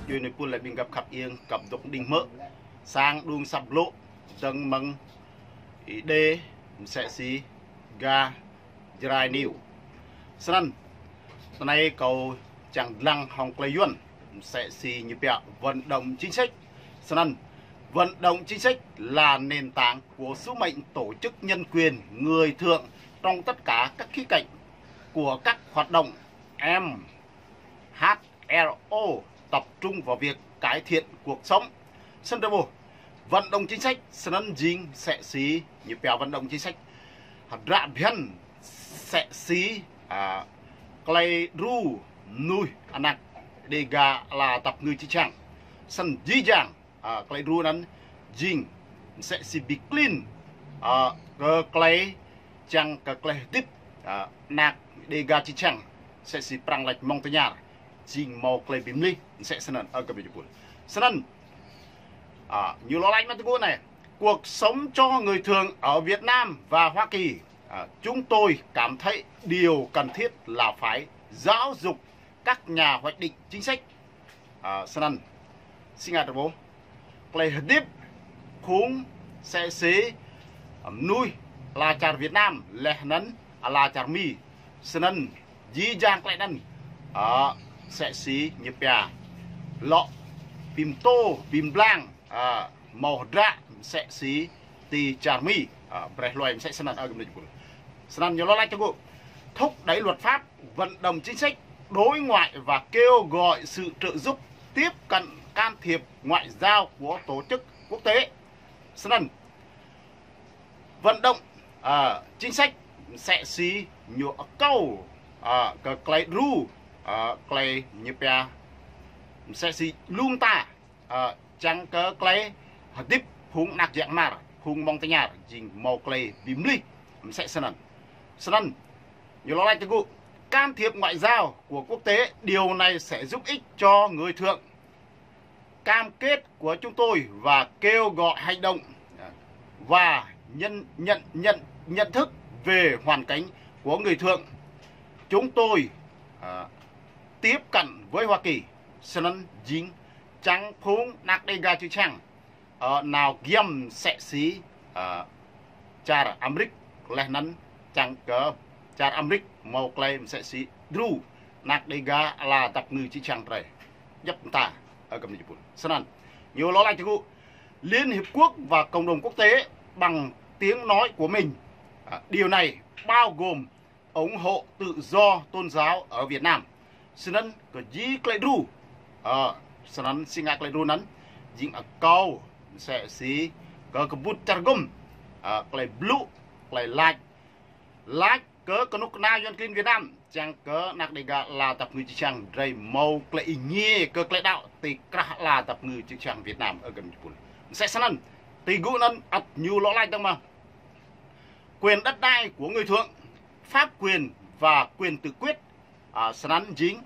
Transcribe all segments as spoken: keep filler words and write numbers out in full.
Djuai nui pul lĕ ƀing găp khăp iêng, găp dŏ đing hmư̆ sang đung săp glô dơ̆ng mơ̆ng Êđê msĕ si gah Jrai News. Snăn, tơ anai kâo čang lăng hŏng klei Yuăn msĕ si ñu pia vận động chính sách. Snăn, vận động chính sách là nền tảng của sứ mệnh tổ chức nhân quyền người thượng trong tất cả các khía cạnh của các hoạt động M H R O tập trung vào việc cải thiện cuộc sống. Snăn drei ƀuh, vận động chính sách, snăn jing msĕ si ñu pia vận động chính sách. Hơdră bhiăn msĕ si, a, klei đru mnuih anak Đêga ala dăp ngư čư̆ čhiăng. Snăn jih jang, a, klei đru anăn jing msĕ si bi klin, a, kơ klei čang kơ klei hdĭp, a, anak Đêga čư̆ čhiăng, msĕ si Prăng lač mơ̆ng tơñar, jing mâo klei bi mlih, msĕ snăn, ơ găp djuai pul. Snăn, a, ñu lŏ lač mă tơgŭ anei: Cuộc sống cho người thường ở Việt Nam và Hoa Kỳ, à, chúng tôi cảm thấy điều cần thiết là phải giáo dục các nhà hoạch định chính sách. A, snăn, si ngă drei ƀuh, klei hdĭp phung msĕ si, a, mnuih ala čar Việt Nam, leh anăn ala čar Mi. Snăn, jih jang klei anăn, a, msĕ si ñu pia lŏ bi mtô, bi mblang, a, mâo hơdră msĕ si ti čar Mi, a, brei hluê msĕ snăn, ơ găp djuai pul. Snăn ñu lŏ lač tơgŭ: Thúc đẩy luật pháp, vận động chính sách, đối ngoại và kêu gọi sự trợ giúp, tiếp cận, can thiệp ngoại giao của tổ chức quốc tế. Snăn, vận động, a, chính sách msĕ si ñu akâo, a, kơ klei đru, a, klei ñu pia msĕ si lŏm ta, a, čang kơ klei hdĭp phung anak jăk mar, phung mơ̆ng tơñar, jing mâo klei bi mlih, msĕ snăn. Snăn, ñu lŏ lač tơgŭ: Can thiệp ngoại giao của quốc tế, điều này sẽ giúp ích cho người thượng. Cam kết của chúng tôi và kêu gọi hành động và nhận, nhận, nhận, nhận thức về hoàn cảnh của người thượng. Chúng tôi, à, tiếp cận với Hoa Kỳ. Snăn jing čang phung anak Đêga čư̆ čhiăng, ơ, nao giăm msĕ si, ơ, čar Amêrik, leh anăn čang kơ čar Amêrik mâo klei msĕ si đru anak Đêga ala dăp ngư čư̆ čhiăng drei. Djăp mta, ơ găp djuai pul. Snăn, ñu lŏ lač tơgŭ: Liên Hiệp Quốc và cộng đồng quốc tế bằng tiếng nói của mình. À, điều này bao gồm ủng hộ tự do tôn giáo ở Việt Nam. Snăn kơ jih klei đru. Ơ, snăn si ngă klei đru anăn jing akâo msĕ si kơ kơƀut čar gŭm, ơ, klei blŭ, klei lač, lač kơ kơnuk kơna Yuăn klin Việt Nam, čang kơ anak Đêga ala dăp ngư čư̆ čhiăng drei mâo klei êngiê kơ klei đăo ti krah ala dăp ngư čư̆ čhiăng Việt Nam, ơ găp djuai pul. Msĕ snăn, ti gŭ anăn ăt ñu lŏ lač dơ̆ng mơh: Quyền đất đai của người thượng, pháp quyền và quyền tự quyết. À, snăn jing,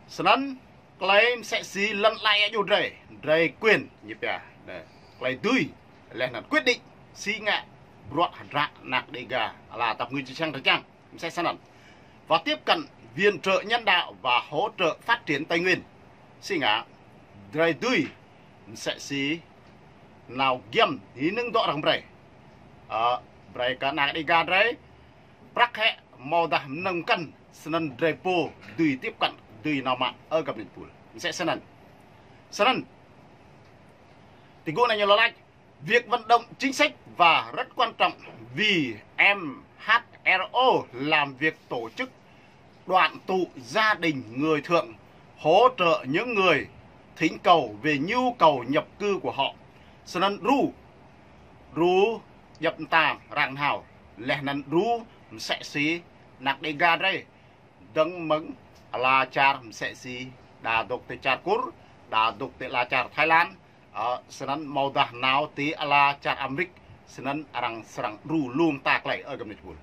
snăn klei msĕ si lăn ala djuai drei, drei quyền, ñu pia, đe, klei dưi, leh anăn quyết định, si ngă bruă hơdră anak Đêga ala dăp ngư čư̆ čhiăng drei čang, msĕ snăn. Và tiếp cận viện trợ nhân đạo và hỗ trợ phát triển Tây Nguyên. Si ngă, drei dưi, msĕ si nao giăm hơnơ̆ng dŏ arăng brei. Ơ, brei kơ anak Đêga drei prăk hĕ, amâodah mnơ̆ng mkăn, snăn drei pô dưi tiếp cận, dưi nao mă, ơ găp djuai pul. Msĕ snăn. Snăn, ti gŭ anei ñu lŏ lač: Việc vận động chính sách và rất quan trọng vì M H R O làm việc tổ chức đoàn tụ gia đình người thượng, hỗ trợ những người thỉnh cầu về nhu cầu nhập cư của họ. Snăn đru, đru djăp mta arăng hao, leh anăn đru msĕ si anak Đêga drei dơ̆ng mơ̆ng ala čar msĕ si đa dŏ ti čar Kur, đa dŏ ti ala čar Thái Lan, ơ, snăn amâodah nao ti ala čar Amêrik, snăn arăng srăng đru lŏm ta klei, ơ găp djuai pul.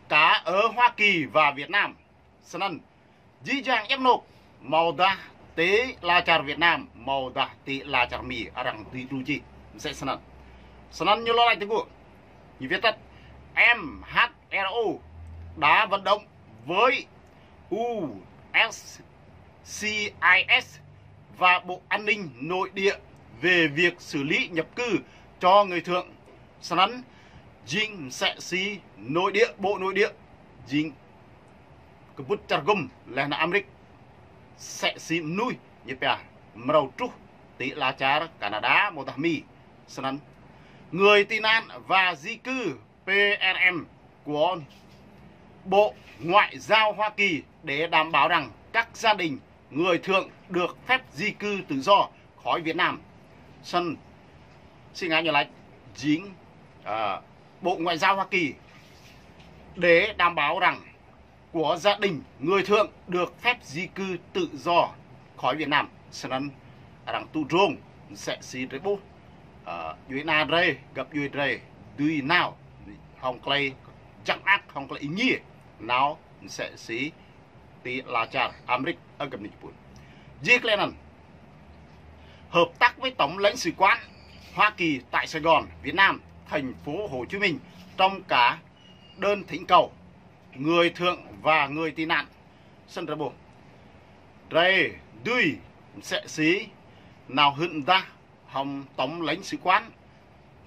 Cả ở Hoa Kỳ và Việt Nam, snăn jih jang djăp anôk, amâodah ti ala čar Việt Nam, amâodah ti ala čar Mi, arăng dưi đru jih, msĕ snăn. Snăn ñu lŏ lač tơgŭ, ñu viết tắt: M H R O đã vận động với U S C I S và Bộ An ninh Nội địa về việc xử lý nhập cư cho người Thượng. Snăn jing msĕ si nội địa, Bộ Nội địa jing kơƀŭt čar gum leh anăn Amêrik, msĕ si mnuih ñu pia mrâo truh ti ala čar Canada mơ̆ dah Mi. Snăn người tị nạn và di cư P R M của Bộ Ngoại giao Hoa Kỳ để đảm bảo rằng các gia đình người Thượng được phép di cư tự do khỏi Việt Nam. Snăn si ngă ñu lač jing, à, Bộ Ngoại giao Hoa Kỳ để đảm bảo rằng của gia đình người Thượng được phép di cư tự do khỏi Việt Nam. Snăn arăng tŭ drông msĕ si drei ƀuh, à, djuê ana drei, găp djuê drei dưi nao hŏng klei jăk mơak, hŏng klei êngiê, nao msĕ si ti ala čar Amêrik, ơ găp ni jơpun. Jih klei anăn hợp tác với Tổng lãnh sự quán Hoa Kỳ tại Sài Gòn, Việt Nam, thành phố Hồ Chí Minh trong cả đơn thỉnh cầu người Thượng và người tị nạn. Snăn drei ƀuh, drei dưi msĕ si nao hưn mdah hŏng Tổng lãnh sự quán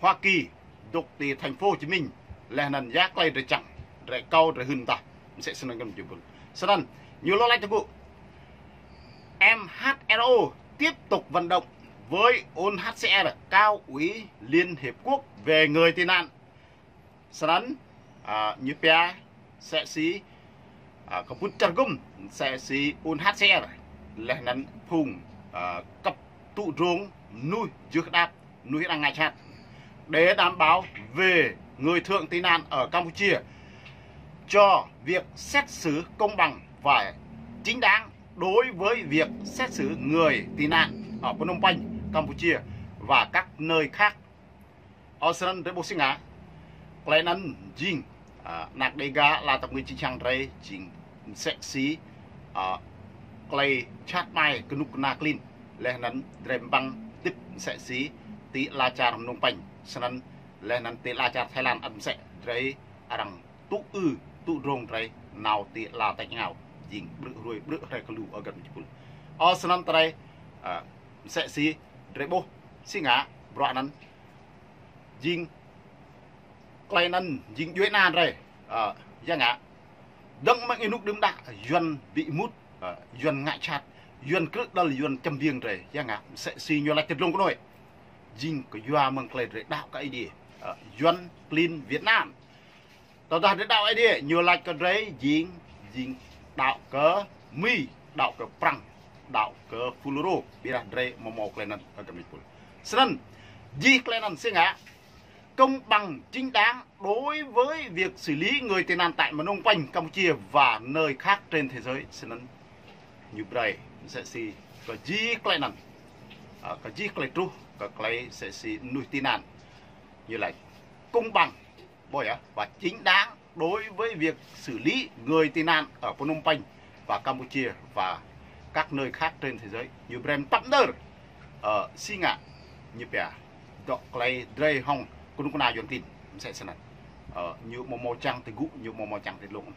Hoa Kỳ dôk ti thành phố Hồ Chí Minh, leh anăn ya klei drei čiăng, drei akâo drei hưn mdah, msĕ snăn găp ni jơpun. Snăn ñu lŏ lač tơgŭ: M H R O tiếp tục vận động với U N H C R, Cao ủy Liên Hiệp Quốc về người tị nạn. Snăn, à, ñu pia msĕ si, à, kơƀŭt čar gum msĕ si U N H C R leh anăn phung, à, kăp tŭ drông mnuih jưh đăp, mnuih arăng ngă jhat, để đảm bảo về người Thượng tị nạn ở Campuchia cho việc xét xử công bằng và chính đáng đối với việc xét xử người tị nạn ở Phnom Penh, Campuchia và các nơi khác. Ơ snăn drei ƀuh si ngă, klei anăn jing, à, anak Đêga ala tăp ngui čih čhiăng drei jing msĕ si, à, klei čăt mai kơnuk kơna klin, leh anăn drei ƀơ̆ng tĭp msĕ si ti ala čar Phnom Penh, snăn leh anăn ti ala čar Thái Lan ăt msĕ, drei arăng tŭ ư, tŭ drông drei nao ti ala tač êngao, jing ƀrư̆ hruê ƀrư̆ hrơi kơ lu, ơ găp ni jơpun. Ơ snăn drei, à, msĕ si drei ƀuh si ngă bruă anăn jing klei anăn jing djuê ana drei, à, ya ngă. Dơ̆ng mơ̆ng ênuk đưm đă Yuăn bi êmut, à, Yuăn ngă jhat, Yuăn krư̆ đăl, Yuăn čăm biêng drei, ya ngă, msĕ si ñu lač tơdlông kơnuih. Jing kyua mơ̆ng klei drei đăo kơ Aê Diê, à, Yuăn klin Việt Nam. Tơdah drei đăo Aê Diê, ñu lač kơ drei jing, jing đăo kơ Mi, đăo kơ Prăng, đăo kơ Fulro, ƀiădah drei amâo mâo klei anăn, ơ găp ni jơpun. Snăn, jih klei anăn si ngă, công bằng chính đáng đối với việc xử lý người tị nạn tại Phnom Penh, Campuchia và nơi khác trên thế giới. Snăn ñu brei msĕ si kơ jih klei anăn, à, kơ jih klei truh kơ klei msĕ si mnuih tị nạn, ñu lač công bằng, ƀuh yơh, và chính đáng đối với việc xử lý người tị nạn ở Phnom Penh và Campuchia và các nơi khác trên thế giới. Ñu brei pap nơr, ơ, si ngă ñu pia, dŏ klei drei hŏng kơnuk kơna Yuăn klin, msĕ snăn. Ơ, ñu amâo mâo čiăng tơgŭ, ñu amâo mâo čiăng tơdlông.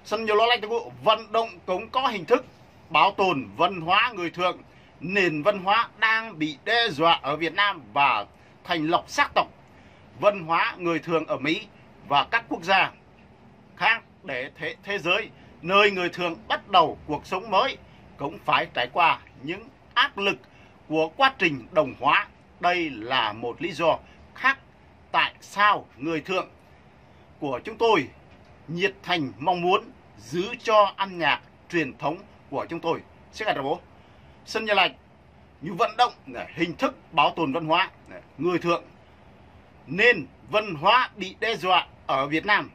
Snăn ñu lŏ lač tơgŭ: Vận động cũng có hình thức bảo tồn văn hóa người Thượng, nền văn hóa đang bị đe dọa ở Việt Nam và thanh lọc sắc tộc, văn hóa người Thượng ở Mỹ và các quốc gia khác để thế, thế giới, nơi người Thượng bắt đầu cuộc sống mới, cũng phải trải qua những áp lực của quá trình đồng hóa. Đây là một lý do khác tại sao người Thượng của chúng tôi nhiệt thành mong muốn giữ cho âm nhạc truyền thống của chúng tôi. Snăn ñu lač, ñu vận động, nè, hình thức bảo tồn văn hóa, nè, người Thượng, nên văn hóa bị đe dọa ở Việt Nam.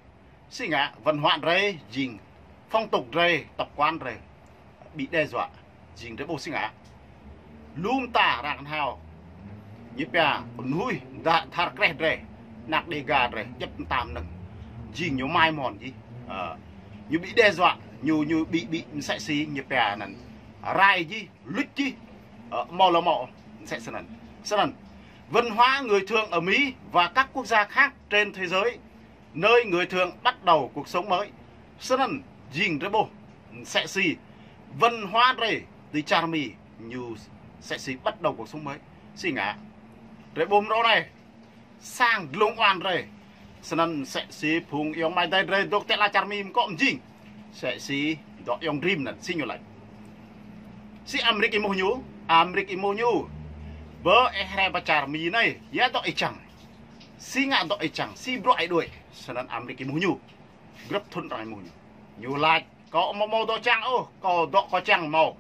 Si ngă, văn hóa drei jing, phong tục drei, tập quán drei bị đe dọa, jing drei ƀuh si ngă. Lu mta arăng hao, ñu pia kơnuih dăp dhar kreh drei, anak Đêga drei, djăp mta mơnơ̆ng, jing ñu mai mơ̆n jih. Ơ, ñu bị đe dọa, ñu, ñu bị, bị msĕ si ñu pia anăn rai jih, luč jih, ơ, amâo lŏ mâo, msĕ snăn. Snăn, văn hóa người Thượng ở Mỹ và các quốc gia khác trên thế giới, nơi người Thượng bắt đầu cuộc sống mới. Snăn jing drei ƀuh msĕ si văn hóa drei ti čar Mi ñu Msĕ si bắt đầu cuộc sống mới. Si ngă. Drei ƀuh mrô anai. Sang dlông oan drei. Snăn msĕ si phung ayŏng amai adei drei dôk ti ala čar Mi mkŏ mjing. Msĕ si dŏ ayŏng Dream anăn, si ñu lač. Si Amêrik êmuh ñu, Amêrik êmuh ñu. Bơ ih rai pơ čar Mi anei, ya dŏ ih čiăng. Si ngă dŏ ih čiăng, si bruă ih đuĕ. Snăn Amêrik êmuh ñu. Grăp thŭn arăng êmuh ñu. Ñu lač, kâo amâo mâo dŏ čiăng ôh, kâo dŏ kâo čiăng mâo.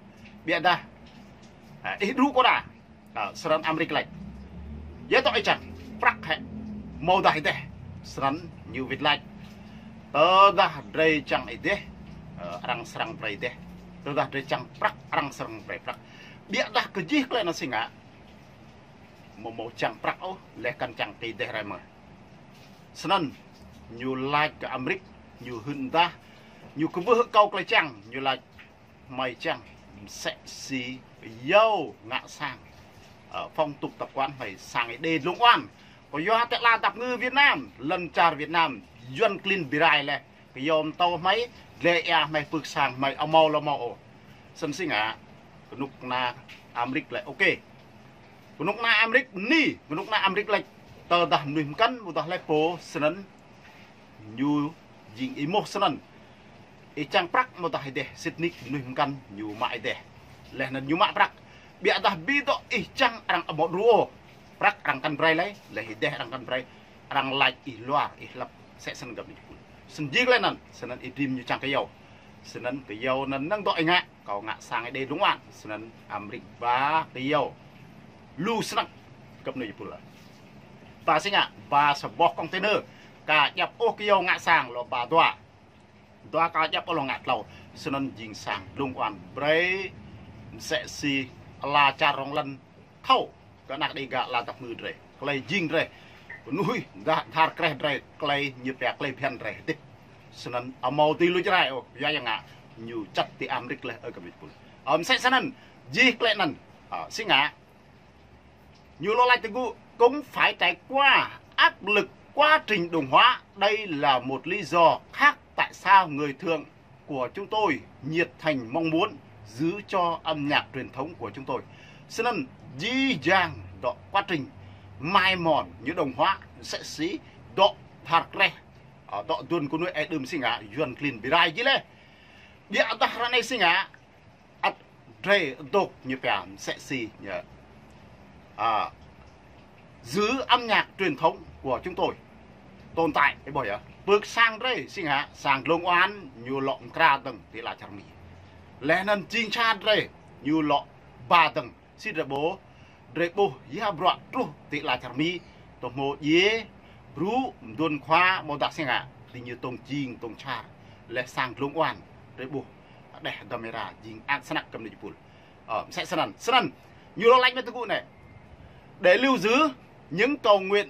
Ƀiădah, ih đru kâo đa. Snăn Amêrik lač. Ya dŏ ih čiăng, prăk hĕ, mâo dah ih deh. Snăn ñu wĭt lač. Tơdah drei čiăng ih deh, arăng srăng brei deh. Tơdah drei čiăng prăk, arăng srăng brei prăk. Ƀiădah kơ jih klei anăn si ngă. Amâo mâo čiăng prăk ôh, leh kăn čiăng kơ ih deh rai mơh. Snăn, ñu lač kơ Amêrik, ñu hưn mdah, ñu kwưh akâo klei čiăng, ñu lač hmei čiăng, msĕ si yâo ngă sang. Phong tục tập quán hmei sang Êđê dlông oan. Kyua ti ala dap kngư Việt Nam, lăn čar Việt Nam, Yuăn klin bi rai leh. Kyâo mtâo hmei, dleh ia hmei pưk sang hmei amâo lŏ mâo ôh. Snăn si ngă, kơnuk kna Amêrik lač, ok. Kơnuk kna Amêrik ni, kơnuk kna Amêrik lač, tơdah mnuih mkăn, ƀôdah leh pô, snăn ñu jing êmuh snăn. Ih čiăng prăk amâodah ih deh, sĭt nik mnuih mkăn ñu mă ih deh. Leh anăn ñu mă prăk. Ƀiădah bi dŏ ih čiăng arăng amâo đru ôh. Prăk arăng kăn brei leh, leh ih deh arăng kăn brei. Arăng lač ih luar, ih hlăp, msĕ snăn găp ni jih pul. Snăn jih klei anăn, snăn ih Dream ñu čiăng kyâo. Snăn kyâo anăn năng dŏ ih ngă, kâo ngă sang Êđê dlông oan. Snăn Amêrik ba kyâo. Lu snăk găp ni jih pul. Ba si ngă, ba sa boh container. Ka djăp ôh kyâo ngă sang lŏ ba dua. Dua ka djăp ôh lŏ ngă tlâo. Snăn jing sang dlông oan brei msĕ si ala čar rŏng lăn thâo kơ anak Đêga ala dap kngư drei. Klei jing drei. Mnuih dah dhar kreh drei, klei ñu pia klei bhiăn drei hdĭp. Snăn amâo dưi luč rai ôh, yua ya ngă ñu čăt ti Amêrik leh ơ găp ni jih pul. Ơ msĕ snăn, jih klei anăn, si ngă. Ñu lŏ lač ti gŭ, cũng phải trải qua áp lực quá trình đồng hóa. Đây là một lý do khác tại sao người Thượng của chúng tôi nhiệt thành mong muốn giữ cho âm nhạc truyền thống của chúng tôi. Snăn jih jang dŏ quá trình mai mòn ñu đồng hóa msĕ si dŏ dhar kreh, dŏ duôn kơ nuih ê đưm si ngă Yuăn klin bi rai jih leh. Ƀiădah ară anei si ngă, ăt drei dôk ñu pia msĕ si ñu. Giữ âm nhạc truyền thống của chúng tôi tồn tại, ih ƀuh yơh. Pưk sang drei si ngă, sang dlông oan ñu lŏ mkra dơ̆ng ti ala čar Mi. Leh anăn jing čar drei ñu lŏ ba dơ̆ng. Si drei ƀuh, drei ƀuh ya bruă truh ti ala čar Mi, tơ hmô djiê, brŭ, mduôn khua, amâodah si ngă, diñu tông jing tông čar. Leh sang dlông oan, drei ƀuh, đeh dơmera, jing ăt snăk găp ni jih pul. Msĕ snăn, snăn, ñu lŏ lač mă ti gŭ anei. Để lưu giữ những cầu nguyện,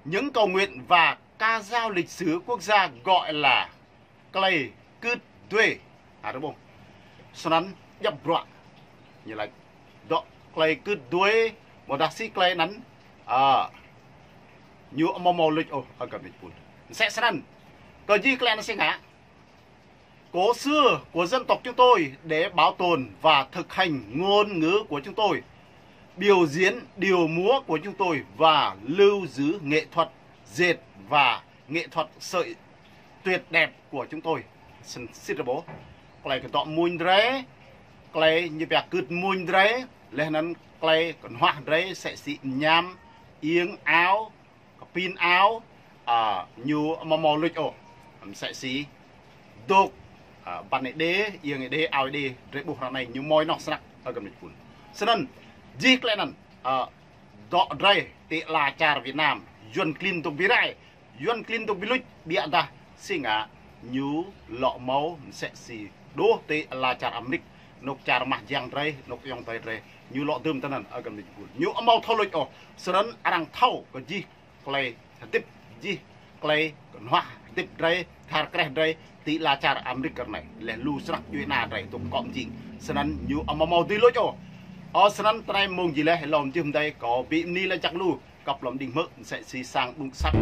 những cầu nguyện và ca dao lịch sử quốc gia gọi là klei kưt due. Drei ƀuh. Snăn djăp bruă. Ñu lač dŏ klei kưt due, amâodah si klei anăn, ñu amâo mâo luč ôh, ơ găp ni jih pul. Msĕ snăn. Kơ jih klei anăn si ngă. Cổ xưa của dân tộc chúng tôi để bảo tồn và thực hành ngôn ngữ của chúng tôi, biểu diễn điệu múa của chúng tôi và lưu giữ nghệ thuật dệt và nghệ thuật sợi tuyệt đẹp của chúng tôi. Snăn si drei ƀuh. Klei kơ dŏ mmuñ drei, klei ñu pia kưt mmuñ drei, leh anăn klei kơ hnuah drei msĕ si mñam, iêng ao, kpin ao, ñu amâo mâo luč ôh. Msĕ si dôk, ban Êđê, iêng Êđê, ao Êđê, drei ƀuh ară anei ñu mâo ênoh snăk, ơ găp ni jih pul. Snăn, jih klei anăn, dŏ drei ti ala čar Việt Nam, Yuăn klin dôk bi rai, Yuăn klin dôk bi luč, ƀiădah si ngă ñu lŏ mâo msĕ si đuh ti ala čar Amêrik, anôk čar mah jiăng drei, anôk ayŏng adei drei, ñu lŏ dưm tinăn, ơ găp ni jih pul. Ñu amâo thâo luč ôh, snăn arăng thâo kơ jih klei hdĭp, jih klei kơ hnuah hdĭp drei, dhar kreh drei, ti ala čar Amêrik ară anei, leh lu snăk djuê ana drei dôk mkŏ mjing. Snăn ñu amâo mâo dưi luč ôh. Ơ snăn tinei mông jih leh, lŏm jih mdei kâo bi mni lač jăk lu, kăp lŏm đĭng hmư̆ msĕ si sang đŭng săp.